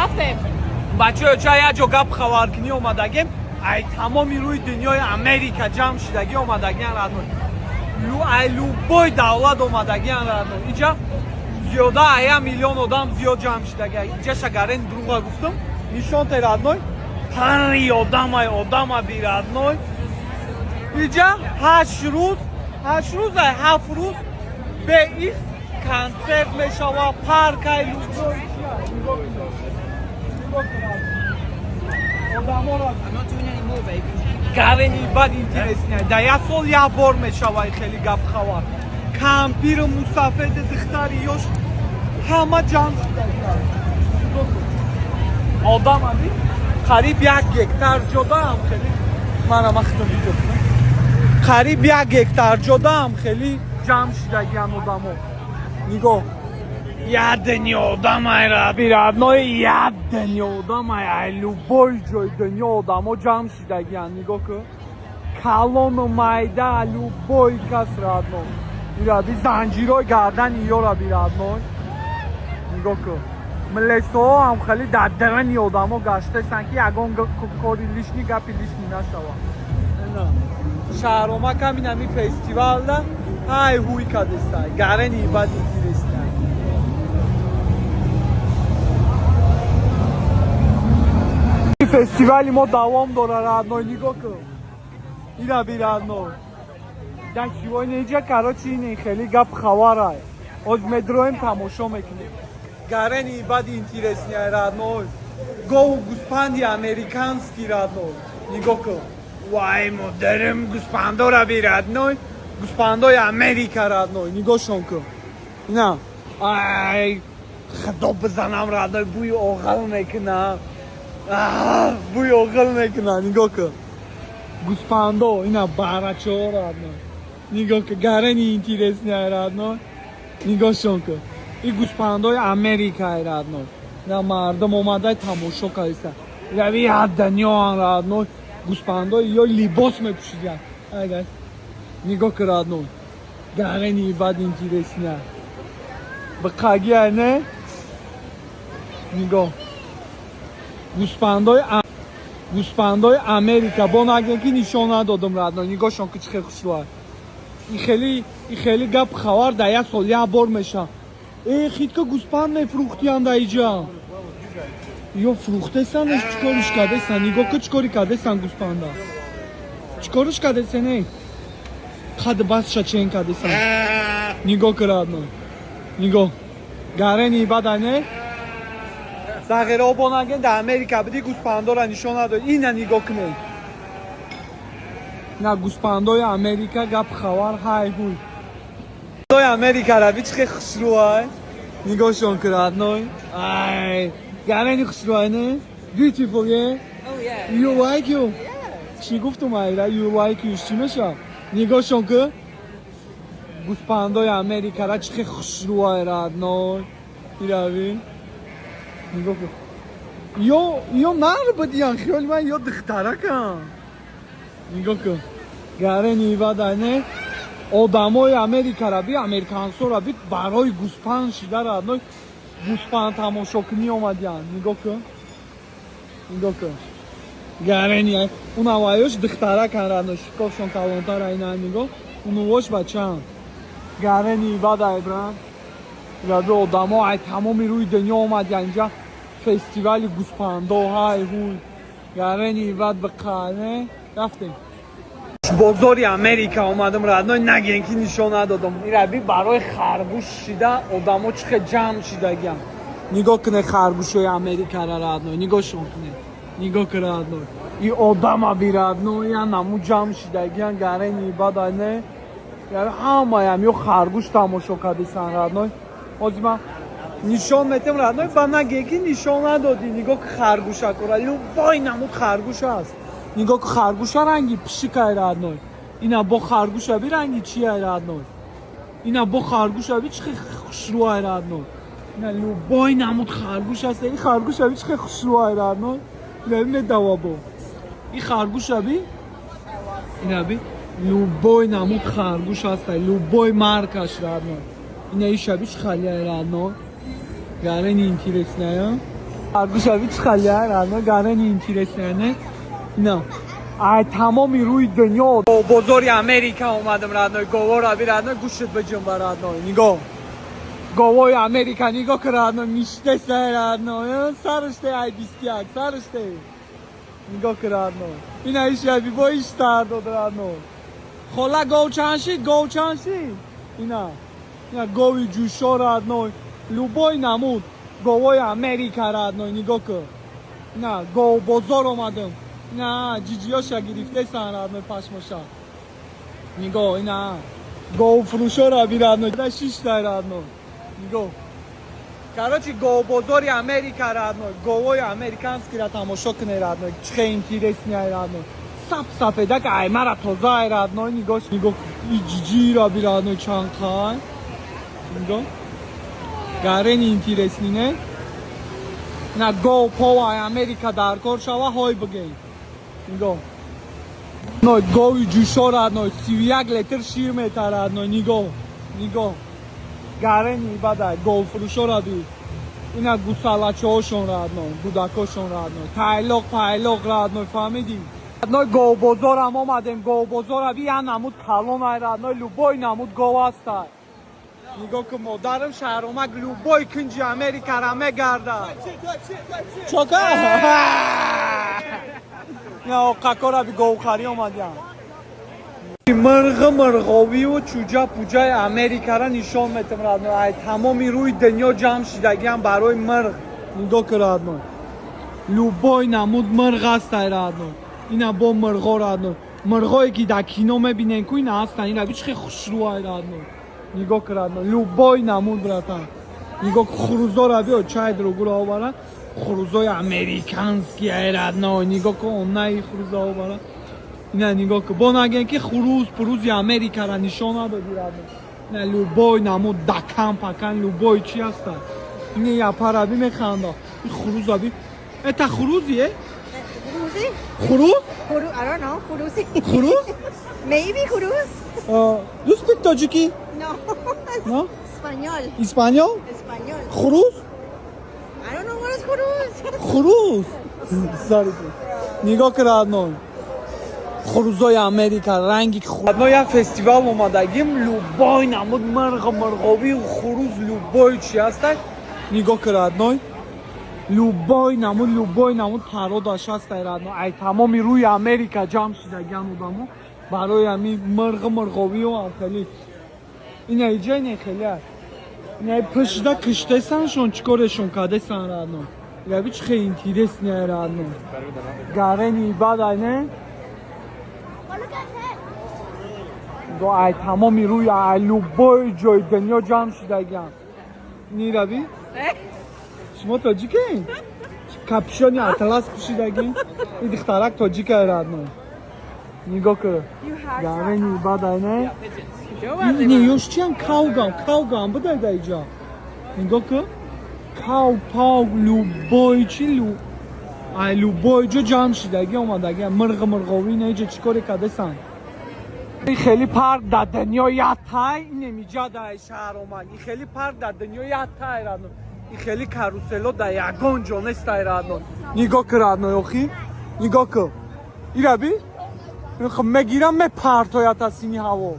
Рафтем. Бачаҳо, ча як ҷо гап хабаркунӣ омадагем. Ай тамоми рӯи дунёи Америка ҷамъ шидагӣ омадагиан, родной. Ай любой давлат омадагиан, родной. Иҷа зиёда ай 1 миллион одам зиёд ҷамъ шидаги. Иҷа шагарен друга гуфтам. Нишон те, родной. Пари одамай, одама би, родной. Иҷа 8 рӯз, 8 рӯз, ай 7 рӯз беист концерт мешава, паркай, любой чия. Нигоҳ кун. Нигоҳ кун. Одаморо гарени бад интересный. Да як сол як бор мешава хеле гап хабар. Кампиру мусафеди, духтари ёш ҳама ҷамъ шудагианд. Нигоҳ кун. Одам аби қариб 1 гектар ҷодаам хеле. Мана ман худам видео кунам. Қариб 1 гектар ҷодаам хеле ҷамъ шудагианд одамо. Нигоҳ. Як дунё одамай, родной, як дунё одамай, ай любой ҷои дунё одамо ҷамъ шудагианд. Нигоҳ кун. Калону майда, любой кас, родной. Ираби занҷирои гардани ёра би, родной. Нигоҳ кун. Милесоҳо ҳам хеле дар дарани одамо гаштаистанд, ки ягон кори лишний, гапи лишний нашавад. Ина. Шаҳромак ҳамин ҳамин фестивалда ҳай ҳуй кадестай. Гарени бад интересный. Фестивали мо давом дора, родной, нигоҳ кун. Ира би, родной. Дашивой неҷа, короче, ин хеле гап хабарай. Оз медроем, тамошо мекунем. Гарени бад интересный, родной. Гову гуспанди американский, родной. Нигоҳ кун. Вай, модарим, гуспандора би, родной. Гуспандои Америка, родной. Нигоҳшон кун. Ина. Ай, худо бизанам, родной, бӯи оғил мекуна. Бӯи оғил мекуна, нигоҳ кун. Гуспандо, ина барачаҳо, родной. Нигоҳ кун, гарени интересный, родной. Нигоҳшон кун. И гӯспандои Америкаи, родной. Ина мардум омада тамошо кардиста. Рави як дунёан, родной. Гӯспандои ё либос мепӯшидиан. Ай guys. Нигоҳ кун, родной. Гарени бад интересный. Биқагия не? Нигоҳ. Гӯспандои Америка бо нагем ки нишон надодам, родной. Нигоҳшон ки чӣ хел хушрӯа. Ин хеле гап хабар дар як сол як бор меша. Э, хитка гӯспанд мефурӯхтиян дар иҷа. Ё фурӯхтесан, чӣ кориш кардесан? Нигоҳ ку, чӣ кори кардесан гӯспанда. Чӣ кориш кардесен, эй? Қад басша чен кардесан. Нигоҳ ку, родной. Нигоҳ. Гарени бада не? Зағиро бо наген дар Америка биди, гӯспандора нишон надод. Ина нигоҳ кунед. На гӯспандои Америка, гап хабар ҳай ҳуй. Дои Америка раби чӣ хел хушрӯай. Нигоҳшон ку, родной. Ай, гарени хушрӯай не? Beautiful, yeah? Oh yeah. You like you? Yeah. Чӣ гуфтум, айра? You like you чӣ меша? Нигоҳшон ку. Гӯспандои Америкара чӣ хел хушрӯай, родной. Ирави. Нигоҳ кун. Ё нар будиян, хиёли ман ё духтаракан. Нигоҳ кун. Гарени бада не? Одамои Америкара би, американсора би, барои гӯспанд шида, родной, гӯспанд тамошокунӣ омадиян. Нигоҳ кун. Нигоҳ кун. Гарени унаваёш духтаракан, родной, шикофшон калонтара, ина нигоҳ. Унувош бачаан. Гарени бада, брат. Раби одамо ай тамоми рӯи дунё омадиян инҷа фестивали гӯспандо, ҳай ҳуй. Гарени бад биқане. Рафтем. Бозори Америка омадам, родной, нагем ки нишон надодам. Ираби барои харгӯш шида одамо чӣ хел ҷамъ шидагиан. Нигоҳ куне харгӯшои Америкара, родной, нигоҳшон куне. Нигоҳ ку, родной. И одама би, родной, я наму ҷамъ шидагиан, гарени бада не? Яъне ҳамаям ё харгӯш тамошо кардисан, родной. Ҳозир ман нишон метем, родной, ба наге ки нишон надодӣ. Нигоҳ ку харгӯшакора, любой намуд харгӯш аст. Нигоҳ ку харгӯша ранги пишикай, родной. Ина бо харгӯша би ранги чиай, родной. Ина бо харгӯша би чӣ хел хушрӯай, родной. Ина любой намуд харгӯш аст. Ин харгӯша би чӣ хел хушрӯай, родной. Ина би медава бо. Ин харгӯша би, ина би любой намуд харгӯш аст, любой маркаш, родной. Ина иша би чӣ халиай, родной. Гарени интересная. Харгӯшави чӣ халия, родной, гарени интересный, не? Ина. Ай тамоми рӯи дунё бозори Америка омадам, родной, говора би, родной, гӯшт биҷунба, родной. Нигоҳ. Говои Америка нигоҳ кун, родной, миштеса, родной. Сараште ай 21, сараште. Нигоҳ кун, родной. Ина иш би бо иш сар дод, родной. Хола, гов чанд шид? Гов чанд шид? Ина. Ина гови ҷӯшо, родной. Любой намуд. Говои Америка, родной, нигоҳ кун. Ина гов бозор омадам. Ина ҷиҷиёша гирифтесан, родной, пашмоша. Нигоҳ, ина. Гов фурӯшора би, родной. Да шиштай, родной. Нигоҳ. Короче, говбозори Америка, родной. Говои американский ра тамошо кунед, родной. Чӣ хел интересный ай, родной. Сап сафедак ай мара тоза ай, родной. Нигоҳ, нигоҳ. И ҷиҷира би, родной, чанд қай. Нигоҳ. Гарени интересный, не? На гов пов ай Америка дар кор шава, ҳой бигӯй. Нигоҳ. Ной гови ҷӯшо, родной, 31 литр шир мета, родной, нигоҳ. Нигоҳ. Гарени бадай говфурӯшора би. Ина гусалачаҳошон, родной, гудакошон, родной. Тайлоқ пайлоқ, родной, фаҳмидӣ? Родной, говбозорам омадем, говбозора би я намуд калон ай, родной, любой намуд гов ҳастай. Нигоҳ кун, модарам шаҳромак любой кунҷи Америкара мегардад. Чока? На оқакора би говхарӣ омадям. Мирғи мирғовию чӯҷа пуҷаи Америкара нишон метам, родной. Ай тамоми рӯи дунё ҷамъ шидагиам барои мирғ. Нигоҳ кун, родной. Любой намуд мирғ ҳастай, родной. Ина бо мирғо, родной. Мирғое ки дар кино мебинен ку, ина ҳастан. Ина би чӣ хел хушрӯ ай, родной. Нигоҳ кун, родной. Любой намуд, братан. Нигоҳ кун, хурӯзора биё, чай другуро овара. Хурӯзои американский ай, родной. Нигоҳ кун, онаи хурӯза овара. Ина нигоҳ кун. Бо наген ки хурӯз пурӯзи Америкара нишон надоди, родной. Ина любой намуд дакан пакан, любой чи ҳаста. Ина япара би механда. И хурӯза би. Это хурӯзи, э? Хуруси? Хурӯз? Хуру, I don't know. Хуруси. Хурӯз? Maybe хурус. You speak тоҷикӣ? No. No? Español. Испаньол? Español. Хурӯз? I don't know what is хурус. Хурӯз? Sorry. Нигоҳ кун, родной. Хурӯзои Америка ранги родной, як фестивал омадагим, любой намуд мирғ мирғовию хурӯз, любой чи ҳастай. Нигоҳ кун, родной. Любой намуд, любой намуд пародаш ҳастай, родной. Ай тамоми рӯи Америка ҷамъ шидагиан одамо барои ҳами мирғ мирғовию ам хеле. Ина иҷа не хеле. Ина пушта киштесаншон, чӣ корешон кардесан, родной. Ираби чӣ хел интересный ай, родной. Гарени бадай, не? Oh, look at that. Го ай тамоми рӯи ай любой ҷои дунё ҷамъ шидагиан. Нираби? Шумо тоҷикем? Капюшони атлас пӯшидагӣ? Ин духтарак тоҷикай, родной. Нигоҳ кун. Гарени бадай, не? Не, ёш чиам кавгам, кавгам будай да иҷа. Нигоҳ кун. Кав, пав, любой чи лю ай любой ҷо ҷамъ шидагӣ омадагӣ. Мирғ мирғовӣ ина иҷа чӣ коре кардесан? Ин хеле парк дар дунё яктай, инемиҷа дар шаҳр омад. Ин хеле парк дар дунё яктай, родной. Ин хеле карусело дар ягон ҷо нестай, родной. Нигоҳ кун, родной, охи. Нигоҳ кун. Ира би? Хоб мегирам, мепартояд аз сини ҳаво.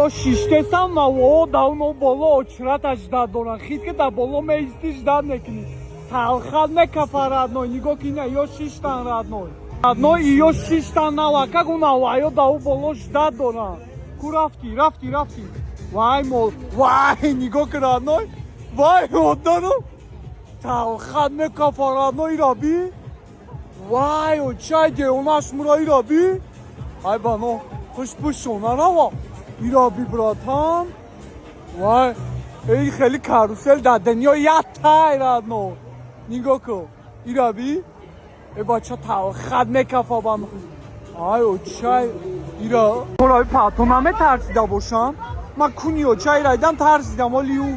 Ё шиштесам наво да уно боло очраташ ждать доран. Хит ки дар боло меисти, ждать мекунӣ. Талхат мекафа, родной. Нигоҳ ки ина ё шиштан, родной. Родной, ё шиштан навакак у наваё да у боло ждать доран. Ку рафтӣ, рафтӣ, рафтӣ. Вай мол, вай, нигоҳ ки, родной. Вай, одару. Талхат мекафа, родной, ира би. Вай, очай деонаш мура, ира би. Ай бано, хуш пушона рава. Ира би, братан. Вай, эй хеле карусел дар дунё яктай, родной. Нигоҳ кун. Ира би. Э бача талхат мекафа бано. Ай очай ира. Ораи пато наметарсида бошам. Ман куни очай райдан тарсидам, оли ӯ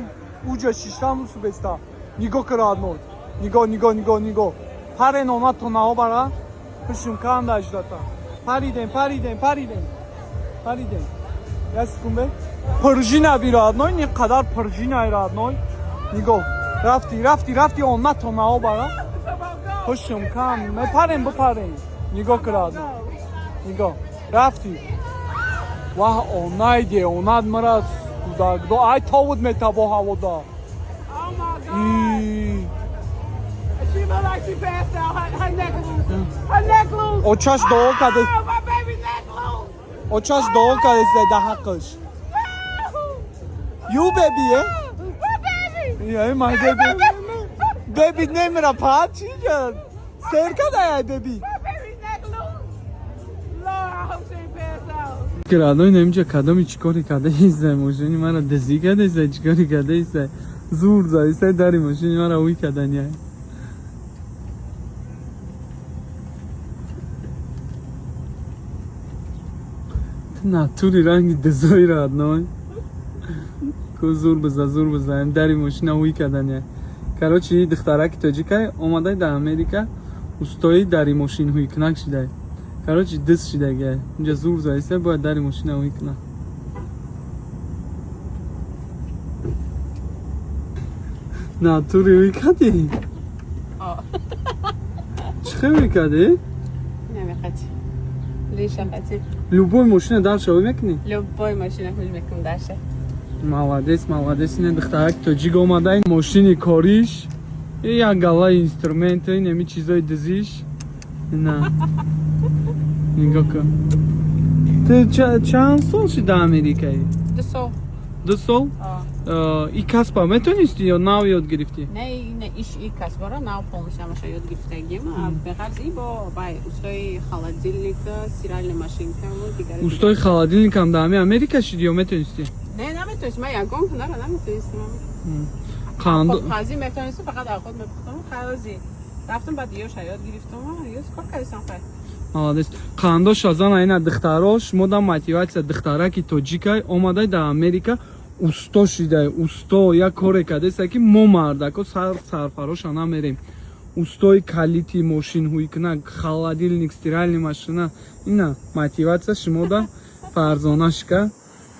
уҷа шиштам усубеста. Нигоҳ кун, родной. Нигоҳ, нигоҳ, нигоҳ, нигоҳ. Парен омад то нао бара. Пишум канда аждата. Паридем, паридем, паридем. Паридем. Я секунде. Пружина би, родной, не қадар пружина, родной. Нигоҳ. Рафтӣ, рафтӣ, рафтӣ, онато наобара. Ҳушм кам, мепарем, бипарем. Нигоҳ кирадно. Нигоҳ. Рафтӣ. Ваҳ, онайде, онад мара кудак. До ай товуд метабо ҳавода. Oh my God. И She look like she passed out. Her neck loose. Her neck loose. Очаш дуо каде. Oh, my baby neck loose. Очаш дуо каде да ҳаққш. You baby, eh? My baby. Yeah, my baby. Baby немира па чӣ шуд? Сер када ай baby. My baby neck loose. Lord, I hope she ain't passed out. Крадой немҷа кадоми чикори када иса, мошини мара дизӣ када иса, чикори када иса, зур зад иса, дари мошини мара уй кадани. Натури ранги дизои родной ку, зур биза, зур биза, дари мошина уй кадани. Короче, духтараки тоҷикай омадай дар Америка, устои дари мошин ҳуйкунак шидай. Короче, диз шидагай, инҷа зур заиса, бояд дари мошина ҳуй кунад. Натури ҳуй кардӣ? Чӣ хел ҳуй кардӣ? Намеқати. Лишақати. Любой мошина дарша ҳуй мекунӣ? Любой машина хуш мекунам даша. Молодец, молодец. Ина духтараки тоҷик омадай, мошини кориш як гала инструмент, инами чизои дизиш. Ина нигоҳ кун. Ту чанд сол шуд дар Америкаи? 2 сол. 2 сол? И касба метонисти ё нав ёд гирифтӣ? Не, иш и касбара нав полностью ҳамаша ёд гирифтагим. Беғарз и бо бай устои холодильника, стиральная машинка ва дигар. Устои холодильникам дар ҳами Америка шуди ё метонистӣ? Не, наметонистам. Ман ягон ҳунарро наметонистам. Қанд. Пазӣ метонистам, фақат авқот мепухтам. Хайози. Рафтам, баъд ёша ёд гирифтам. Ёз кор кардистам хай. Молодец. Қандоша зана, ина духтаро, шумо да мотиватсия: духтараки тоҷикай омадай дар Америка, усто шидай, усто як коре кардеса, ки мо мардако сар сарфароша намерем. Устои калити мошин ҳуйкунак, холодильник, стиральный машина. Ина мотиватсия шумо да. Фарзонашка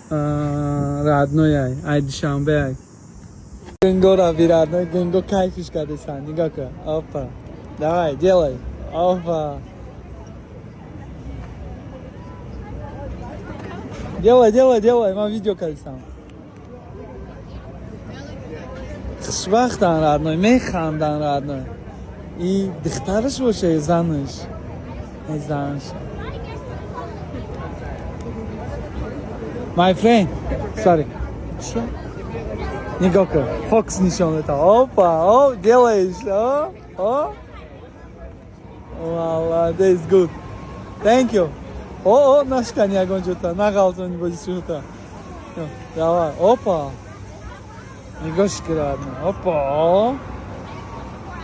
родной ай, ай Душанбе ай. Гунгора би, родной, гунго кайфиш кардесан. Нигоҳ кун. Опа. Давай, делай. Опа. Делай, делай, делай, ман видео кардисам. Хушбахтан, родной, механдан, родной. И духтараш боша ё занаш? Э, занаш. My friend, sorry. Чё? Нигоҳ кун, фокус нишон медиҳам. Опа, о, делаешь, о, о. Молодец, good. Thank you. О, о, нашкани ягон ҷота, нағалтони бози шута. Давай, опа. Нигоҳш кун, родной. Опа.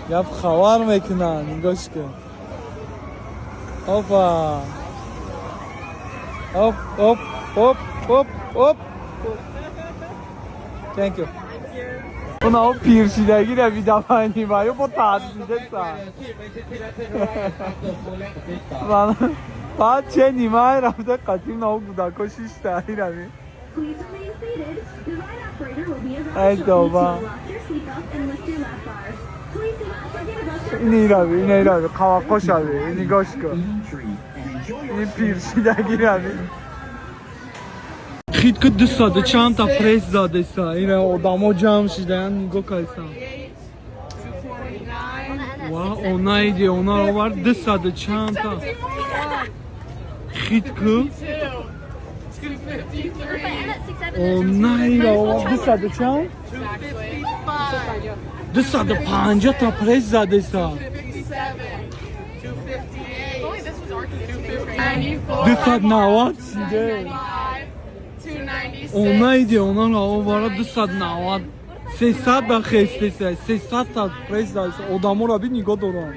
Гап хабар мекунанд, нигоҳш кун. Опа. Оп, оп, оп, оп, оп. Thank you. Уна пиршидагира видавани ва ё бо тарсидеса. Баъд че нимай рафта қатим нав кудако шишта ирави. Please remain seated. The ride operator will be around Ай shortly тоба. to lock your seatbelt and lift your lap bars. Please do not forget about your Ин ирави, ин ирави, қаваққо шави, нигоҳш кун. Ин пиршидагирави. Хит ки 200 чанд та пресс задеса. Ина одамо ҷамъ шидаянд, нигоҳ кардесан. Ва онаиди она овард 200 чанд та. Хит ку онаида овард 200 чанд? 250 та пресс задеса. 290 шиде. Онаиди онаро овард 290. 300 да хестеса, 300 та пресс задеса. Одаморо би нигоҳ доранд.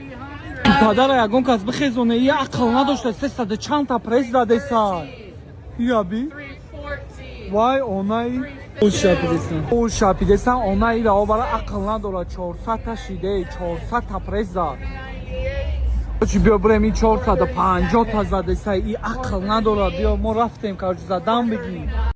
Падара ягон кас бихезоне, и ақл надошта, 300 чанд та пресс задеса. Ия би? Вай, онаи ӯ шапидесан, онаира овара, ақл надорад, 400 та шиде, 400 та пресс зад. Чи биё бирем, и 450 та задеса, и ақл надорад. Биё, мо рафтем, короче, задан бигӣ.